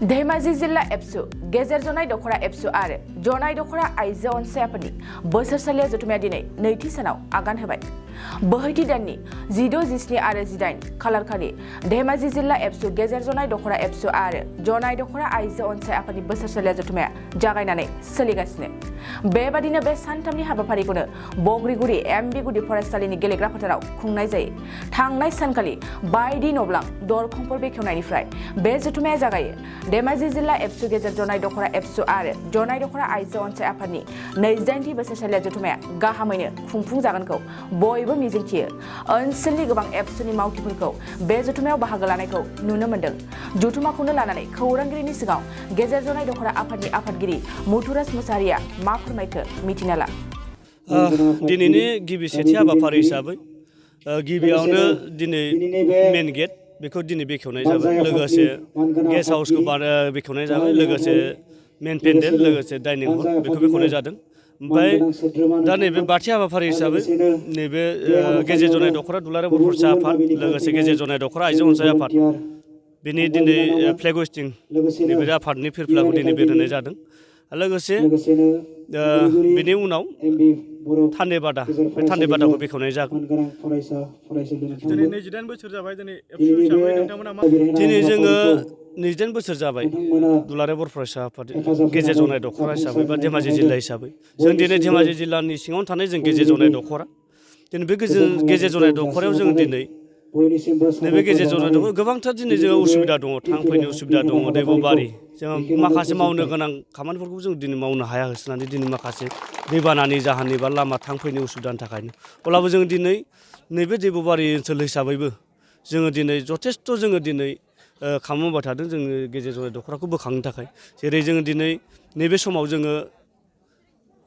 धेमाजि जिल्ला एबसु गेजेर जनाय दखरा एबसु आरो जनाय दखरा आइजो अनसायाफोरनि बोसोरसालिया जथुमाया दिनै नैथि सानाव आगान होबाय। बोहैथि दाननि 16, 17 आरो 18 खालारखालि धेमाजि जिल्ला एबसु गेजेर जनाय दखरा एबसु आरो जनाय दखरा आइजो अनसाय आफादनि बोसोरसालिया जथुमाया जागायनानै सोलिगासिनो। बेबादिनो बे सानथामनि हाबाफारिखौनो बग्रिगुरि एमबि गुदि फरायसालिनि गेलेग्रा फोथाराव खुंनाय जायो। थांनाय सानखालि बायदि नब्लां दरखंफोर बेखेवनायनिफ्राय बे जथुमाया जागायो। धेमाजि जिल्ला एबसु गेजेर जनाय दखरा एबसु आरो जनाय दखरा आइजो अनसाय आफादनि 28थि बोसोरसालिया जथुमाया गाहामैनो खुंफुंजागोनखौ बयबो मिजिंथियो। ओनसोलनि गोबां एबसुनि मावथिफोरखौ बे जथुमायाव बाहागो लानायखौ नुनो मोन्दों। जथुमाखौनो लानानै खौरांगिरिनि सिगाङाव गेजेर जनाय दखरा आफादनि आफादगिरि मुथुराज मुसाहारिया मा फोरमायखो मिथिना ला। दिनैनि गिबि सेथि हाबाफारि हिसाबै गिबियावनो दिनै मेन गेट बेखौ दिनै बेखेवनाय जाबाय। लोगोसे गेस्ट हाउसखौ बेखेवनाय जाबाय। लोगोसे मेन पेन्डेल लोगोसे डाइनिं हल बेखौ बेखेवनाय जादों। ओमफ्राय दा नैबे बाथि हाबाफारि हिसाबै नैबे गेजेर जनाय दखरा दुलाराय बर' फरायसा आफाद लोगोसे गेजेर जनाय दखरा आइजो अनसाय आफाद बेनि दिनै फ्लेग हस्टिं नैबे आफादनि फिरफिलाखौ दिनै बेरहोनाय जादों। लोगोसे बेनि उनाव थान्दै बादा बे थान्दै बादाखौ बेखेवनाय जागोन। दिनै 28 बोसोर जाबाय। दिनै एबसु हिसाबै नोंथांमोना मा दिनै जोङो 28 बोसोर जाबाय दुलाराय बर' फरायसा आफाद गेजेर जनाय दखरा हिसाबै बा धेमाजि जिल्ला हिसाबै जों दिनै धेमाजि जिल्लानि सिङावनो थानाय जों गेजेर जनाय दखरा दिनै बे गेजेर जनाय दखरायाव जों दिनै नैबे गेजेर जनाय दखरा गोबांथार दिनै जोङो उसुबिदा दङ। थांफैनो उसुबिदा दङ। दैब'बारि जों माखासे मावनो गोनां खामानिफोरखौ जों दिनै मावनो हाया होसोनानै दिनै माखासे दैबानानि जाहोननि बा लामा थांफैनो उसुबिदानि थाखायनो अब्लाबो जों दिनै नैबे दैब'बारि ओनसोल हिसाबैबो जोङो दिनै जथेस्थ' जोङो दिनै खामानि मावबाय थादों जोङो गेजेर जनाय दखराखौ बोखांनो थाखाय। जेरै जोङो दिनै नैबे समाव जोङो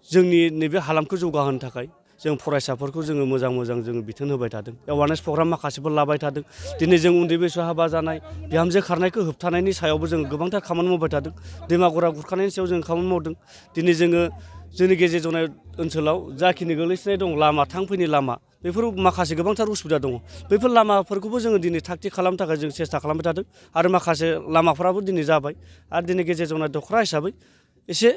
जोंनि नैबे हालामखौ जौगाहोनो थाखाय जों फरायसाफोरखौ जोङो मोजां जोङो बिथोन होबाय थादों। एवारनेस प्रग्राम माखासेफोर लाबाय थादों। दिनै जों उन्दै बैसोआव हाबा जानाय बिहामजो खारनायखौ होबथानायनि सायावबो जोङो गोबांथार खामानि मावबाय थादों। दैमा गरा खुरखानायनि सायाव जों खामानि मावदों। दिनै जोङो जोंनि गेजेर जनाय ओनसोलाव जाखिनि गोग्लैसोनाय दं लामा थांफैनो लामा बेफोर माखासे गोबांथार उसुबिदा दङ। बैफोर लामाफोरखौबो जोङो दिनै थाग थिग खालामनो थाखाय जों सेस्था खालामबाय थादों। आरो माखासे लामाफोराबो दिनै जाबाय। आरो दिनै गेजेर जनाय दखरा हिसाबै एसे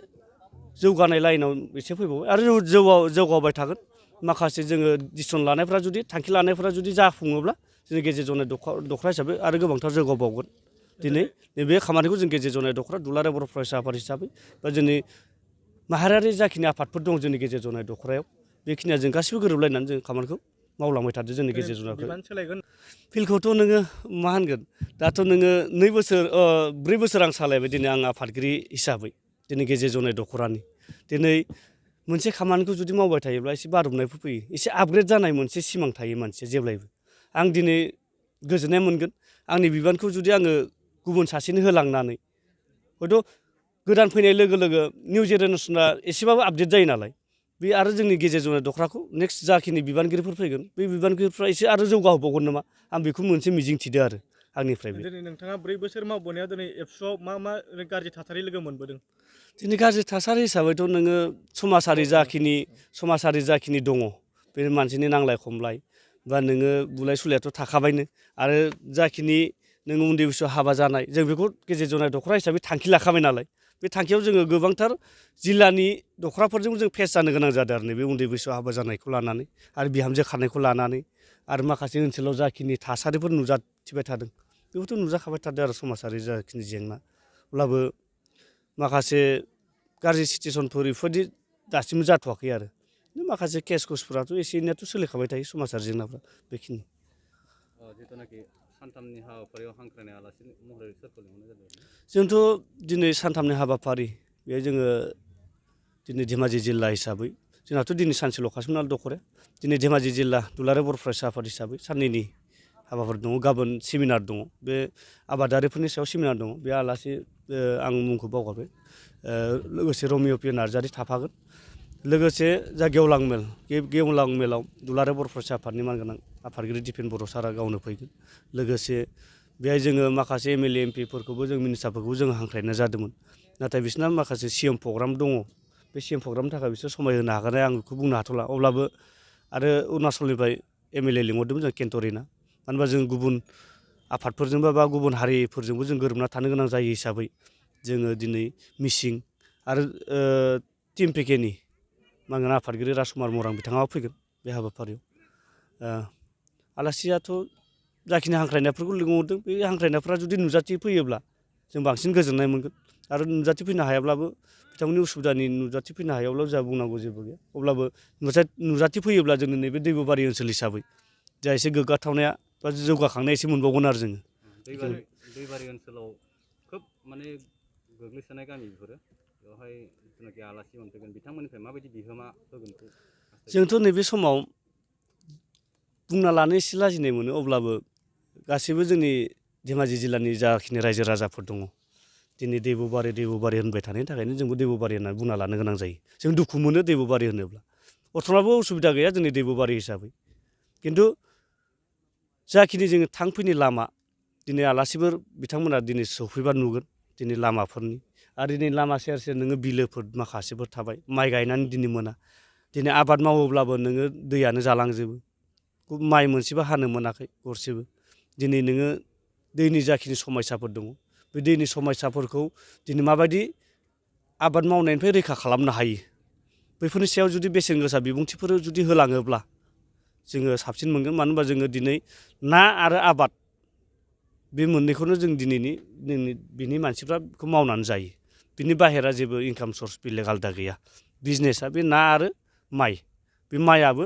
जौगानाय लाइनाव एसे फैबावबाय आरो जौगाबाय थागोन। माखासे जोङो डिसिसन लानायफ्रा जुदि थांखि लानायफ्रा जुदि जाफुङोब्ला जोंनि गेजेर जनाय दखरा हिसाबै आरो गोबांथार जौगाबावगोन। दिनै नैबे खामानिखौ जों गेजेर जनाय दखरा दुलाराय बर' फरायसा आफाद हिसाबै बा जोंनि माहारियारि जाखिनि आफादफोर दं जोंनि गेजेर जनाय दखरायाव बेखिनिया जों गासिबो गोरोबलायनानै जों खामानिखौ मावलांबाय थादों जोंनि गेजेर जनायखौ। फिल्डखौथ' नोङो मा होनगोन दाथ' नोङो 4 बोसोर आं सालायबाय दिनै आं आफादगिरि हिसाबै दिनै गेजेर जनाय दखरानि। दिनै मोनसे खामानिखौ जुदि मावबाय थायोब्ला एसे बादबनायफोर फैयो। एसे आपग्रेड जानाय मोनसे सिमां थायो मानसिया जेब्लायबो। आं दिनै गोजोननाय मोनगोन आंनि बिबानखौ जुदि आङो गुबुन सासेनो होलांनानै हयथ' गोदान फैनाय लोगो लोगो निउ जेनेरेसना एसेबाबो आपडेट जायो नालाय बे आरो जोंनि गेजेर जनाय दखराखौ नेक्स्ट जाखिनि बिबानगिरिफोर फैगोन बे बिबानगिरिफ्रा एसे आरो जौगाहोबावगोन नामा आं बेखौ मोनसे मिजिं थिदों आरो आंनिफ्रायबो। दिनै नोंथाङा 4 बोसोर मावबोनायाव दिनै एबसुआव मा गाज्रि थासारि लोगो मोनबोदों? दिनै गाज्रि थासारि हिसाबैथ' नोङो समाजारि जाखिनि दङ बे मानसिनि नांलाय खमलाय बा नोङो बुलाय सुलायाथ' थाखाबायनो आरो जाखिनि नोङो उन्दै बैसोआव हाबा जानाय जों बेखौ गेजेर जनाय दखरा हिसाबै थांखि लाखाबाय नालाय बे थांखियाव जोङो गोबांथार जिल्लानि दखराफोरजों जों फेस जानो गोनां जादों आरो नैबे उन्दै बैसोआव हाबा जानायखौ लानानै आरो बिहामजो खारनायखौ लानानै आरो माखासे ओनसोलाव जाखिनि थासारिफोर नुजाथिबाय थादों बेखौथ' नुजाखाबाय थादों आरो समाजारि जाखिनि जेंना। अब्लाबो माखासे गाज्रि सिटुवेसनफोर बेफोरबायदि दासिमबो जाथ'वाखै आरो माखासे केस कुसफोराथ' एसे एनैयाथ' सोलिखाबाय थायो समाजारि जेंनाफ्रा बेखिनि। जिथुनाखि सानथामनि हाबाफारियाव हांख्रायनाय आलासि महरै सोरखौ लिंहरनाय जादों? जोंथ' दिनै सानथामनि हाबाफारि बेहाय जोङो दिनै धेमाजि जिल्ला हिसाबै जोंहाथ' दिनै सानसेल'खासोमोन नालाय दखराया दिनै धेमाजि जिल्ला दुलाराय बर' फरायसा आफाद हिसाबै साननैनि हाबाफारि दङ। गाबोन सेमिनार दङ। बे आबादारिफोरनि सायाव सेमिनार दङ। बे आलासि आं मुंखौ बावगारबाय लोगोसे रमिय' पि नार्जारि थाफागोन। लोगोसे जा गेवलां मेलाव दुलाराय बर' फरायसा आफादनि मानगोनां आफादगिरि दिपेन बर' सारा गावनो फैगोन। लोगोसे बेहाय जोङो माखासे एमएलए एमपिफोरखौबो जों मिनिस्टारफोरखौबो जों हांख्रायनाय जादोंमोन। नाथाय बिसोरना माखासे सिएम प्रग्राम दङ। बे सिएम प्रग्रामनि थाखाय बिसोर समाय होनो हागोन आं बेखौ बुंनो हाथ'ला। अब्लाबो आरो अरुणाचलनिफ्राय एमएलए लिंहरदोंमोन जों केन्टरिना। मानो होनबा जों गुबुन आफादफोरजोंबो बा गुबुन हारिफोरजोंबो जों गोरोबना थानो गोनां जायो हिसाबै जोङो दिनै मिसिं आरो टिम पेकेनि मानगोनां आफादगिरि राजकुमार मरां बिथाङा फैगोन बे हाबाफारियाव आलासियाथ' जाखिनि हांख्रायनायफोरखौ लिंहरदों बे हांख्रायनायफ्रा जुदि नुजाथि फैयोब्ला जों बांसिन गोजोननाय मोनगोन आरो नुजाथि फैनो हायाब्लाबो बिथांमोननि उसुबिदानि नुजाथि फैनो हायाब्ला जोंहा बुंनांगौ जेबो गैया अब्लाबो नुजाथि फैयोब्ला जोंनि नैबे दैबुबारि ओनसोल हिसाबै जा एसे गोग्गाथावनाया बा जौगाखांनाया एसे मोनबावगोन आरो जोङो दैबारि ओनसोलाव खोब माने गोग्लैसोनाय गामि बेफोरो बेवहाय जिथुनाखि आलासि मोनफैगोन बिथांमोननिफ्राय माबायदि बिहोमा होगोनखौ जोंथ' नैबे समाव बुंना लानो एसे लाजिनाय मोनो अब्लाबो गासैबो जोंनि धेमाजि जिल्लानि जाखिनि रायजो राजाफोर दङ दिनै दैबुबारि होनबाय थानायनि थाखायनो जोंबो दैबुबारि होननानै बुंना लानो गोनां जायो जों दुखु मोनो दैबुबारि होनोब्ला अर्थनाबो उसुबिदा गैया जोंनि दैबुबारि हिसाबै खिन्थु जाखिनि जोङो थांफैनाय लामा दिनै आलासिफोर बिथांमोना दिनै सफैबा नुगोन दिनै लामाफोरनि आरो दिनै लामा सेर सेर नोङो बिलोफोर माखासेफोर थाबाय माइ गायनानै दिनै मोना दिनै आबाद मावोब्लाबो नोङो दैयानो जालांजोबो माइ मोनसेबो हानो मोनाखै गरसेबो दिनै नोङो दैनि जाखिनि समयसाफोर दङ बे दैनि समयसाफोरखौ दिनै माबायदि आबाद मावनायनिफ्राय रैखा खालामनो हायो बैफोरनि सायाव जुदि बेसेन गोसा बिबुंथिफोर जुदि होलाङोब्ला जोङो साबसिन मोनगोन मानो होनबा जोङो दिनै ना आरो आबाद बे मोननैखौनो जों बिनि मानसिफ्रा बेखौ मावनानै जायो बिनि बाहेरा जेबो इनकाम सर्स बेलेग आलादा गैया बिजनेसा बे ना आरो माइ बे माइयाबो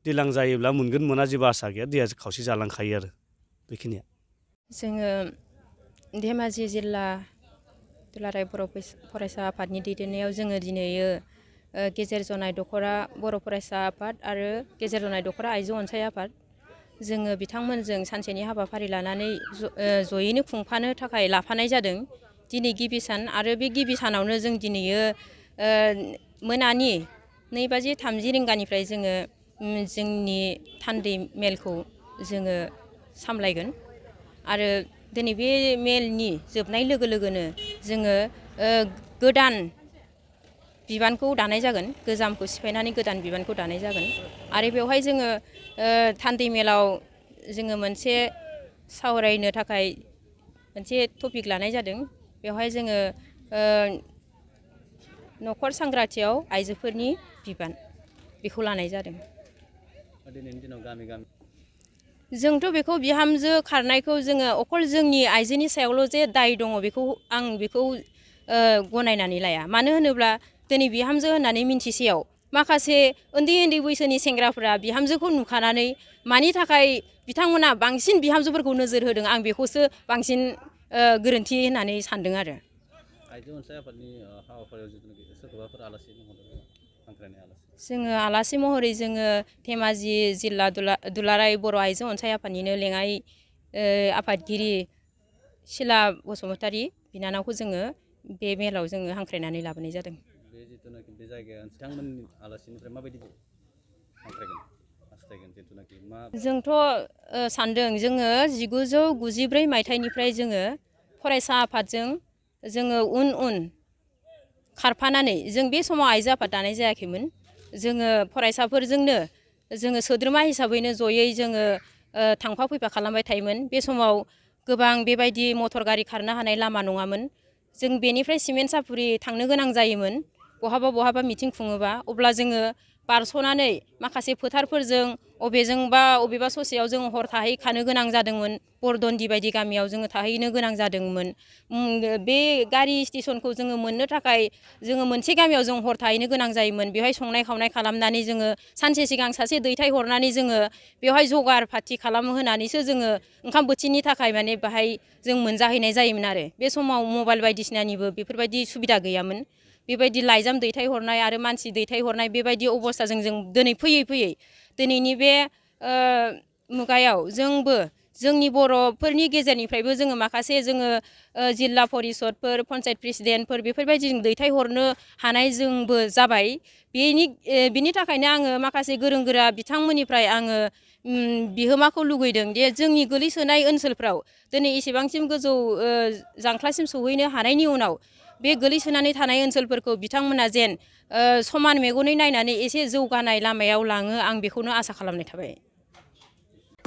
दैज्लां जायोब्ला मोनगोन मोना जेबो आसा गैया दैया खावसे जालांखायो आरो बेखिनिया जोङो धेमाजि जिल्ला दुलाराय बर' फरायसा आफादनि दैदेननायाव जोङो दिनैयो गेजेर जनाय दख'रा बर' फरायसा आफाद आरो गेजेर जनाय दख'रा आइजो अनसाय आफाद जोङो बिथांमोनजों सानसेनि हाबाफारि लानानै जयैनो खुंफानो थाखाय लाफानाय जादों दिनै गिबि सान आरो बे गिबि सानावनो जों दिनैयो मोनानि 2:30 रिंगानिफ्राय जोङो जोंनि थान्दै मेलखौ जोङो सामलायगोन आरो दिनै बे मेलनि जोबनाय लोगो लोगोनो जोङो गोदान बिबानखौ दानाय जागोन गोजामखौ सिफायनानै गोदान बिबानखौ दानाय जागोन आरो बेवहाय जोङो थान्दै मेलाव जोङो मोनसे सावरायनो थाखाय मोनसे टपिक लानाय जादों बेवहाय जोङो न'खर सांग्रांथियाव आइजोफोरनि बिबान बेखौ लानाय जादों दिनैनि दिनाव गामि जोंथ' बेखौ बिहामजो खारनायखौ जोङो अखल जोंनि आइजोनि सायावल' जे दाय दङ आं बेखौ गनायनानै लाया मानो होनोब्ला दिनै बिहामजो होननानै मिन्थिसेयाव माखासे उन्दै बैसोनि सेंग्राफोरा बिहामजोखौ नुखानानै मानि थाखाय बिथांमोना बांसिन बिहामजोफोरखौ नोजोर होदों आं बेखौसो बांसिन गोरोन्थि होननानै सानदों आरो आइजो अनसाय आफादनि हाबाफारियाव जिथुनाखि सोरखौबाफोर आलासि महरै हांख्रायनाय आलासि जोङो आलासि महरै जोङो धेमाजि जिल्ला दुलाराय बर' आइजो अनसाय आफादनिनो लेङाइ आफादगिरि सिला बसुमतारी बिनानावखौ जोङो बे मेलाव जोङो हांख्रायनानै लाबोनाय जादों बे जिथुनाखि बे जायगाया बिथांमोननि आलासिनिफ्राय माबायदि हांख्रायगोन हास्थायगोन जिथुनाखि मा जोंथ' सानदों जोङो 1994 मायथाइनिफ्राय जोङो फरायसा आफादजों जोङो उन खारफानानै जों बे समाव आइजो आफाद दानाय जायाखैमोन जोङो फरायसाफोरजोंनो जोङो सोद्रोमा हिसाबैनो जयै जोङो थांफा फैफा खालामबाय थायोमोन बे समाव गोबां बेबायदि मटर गारि खारनो हानाय लामा नङामोन जों बेनिफ्राय सिमेन्ट सापुरि थांनो गोनां जायोमोन बहाबा मिथिं खुङोबा अब्ला जोङो बारस'नानै माखासे फोथारफोरजों अबेबा ससेयाव जों हर थाहैखानो गोनां जादोंमोन बरदन्दि बायदि गामियाव जोङो थाहैनो गोनां जादोंमोन बे गारि स्टेसनखौ जोङो मोननो थाखाय जोङो मोनसे गामियाव जों हर थाहैनो गोनां जायोमोन बेवहाय संनाय खावनाय खालामनानै जोङो सानसे सिगां सासे दैथाय हरनानै जोङो बेवहाय जगार पाति खालामहोनानैसो जोङो ओंखाम बोथिनि थाखाय माने बाहाय जों मोनजाहैनाय जायोमोन आरो बे समाव मबाइल बायदिसिनानिबो बेफोरबायदि सुबिदा गैयामोन बेबायदि लाइजाम दैथायहरनाय आरो मानसि दैथायहरनाय बेबायदि अबस्थाजों जों दिनै फैयै दिनैनि बे मुगायाव जोंबो जोंनि बर'फोरनि गेजेरनिफ्रायबो जोङो माखासे जोङो जिल्ला परिषदफोर पन्सायत प्रेसिडेन्टफोर बेफोरबायदि जों दैथायहरनो हानाय जोंबो जाबाय बिनि थाखायनो आङो माखासे गोरों गोरा बिथांमोननिफ्राय आङो बिहोमाखौ लुगैदों दे जोंनि गोलैसोनाय ओनसोलफ्राव दिनै एसेबांसिम गोजौ जांख्लासिम सौहैनो हानायनि उनाव बे गोलैसोनानै थानाय ओनसोलफोरखौ बिथांमोना जेन समान मेगनै नायनानै एसे जौगानाय लामायाव लाङो आं बेखौनो आसा खालामनाय थाबाय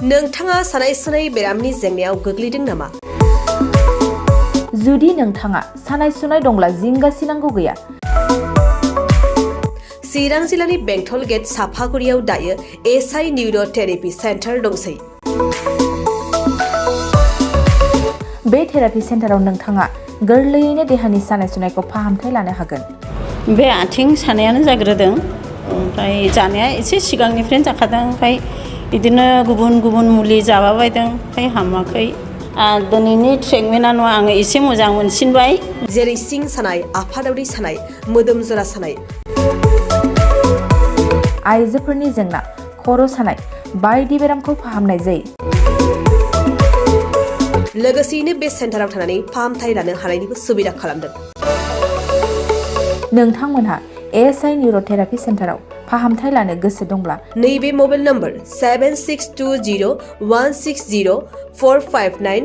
नोंथाङा सानाय सुनाय बेरामनि जेंनायाव गोग्लैदों नामा? जुदि नोंथाङा सानाय सुनाय दंब्ला जिंगासिनांगौ गैया। चिरां जिल्लानि बेंटल गेट साफागुरियाव दायो एसआइ निउर' थेरापि सेन्टार दंसै। बे थेरापि सेन्टाराव नोंथाङा गोरलैयैनो देहानि सानाय सुनायखौ फाहामथाय लानो हागोन। बे आथिं सानायानो जाग्रोदों, ओमफ्राय जानाया एसे सिगांनिफ्रायनो जाखादों, ओमफ्राय बिदिनो गुबुन गुबुन मुलि जाबाबायदों, ओमफ्राय हामाखै। दिनैनि ट्रिटमेन्टआनो आङो एसे मोजां मोनसिनबाय। जेरै सिं सानाय, आफादावरि सानाय, मोदोम जरा सानाय, आइजोफोरनि जेंना, खर' सानाय बायदि बेरामखौ फाहामनाय जायो। लोगोसेयैनो बे सेन्टाराव थानानै फाहामथाय लानो हानायनिबो सुबिदा खालामदों। नोंथांमोनहा एसआइ निउर' थेरापि सेन्टाराव फाहामथाय लानो गोसो दंब्ला नैबे मबाइल नम्बर 7620160459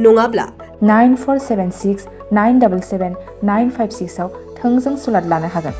नङाब्ला 9476977956 आव थोंजों सुलाद लानो हागोन।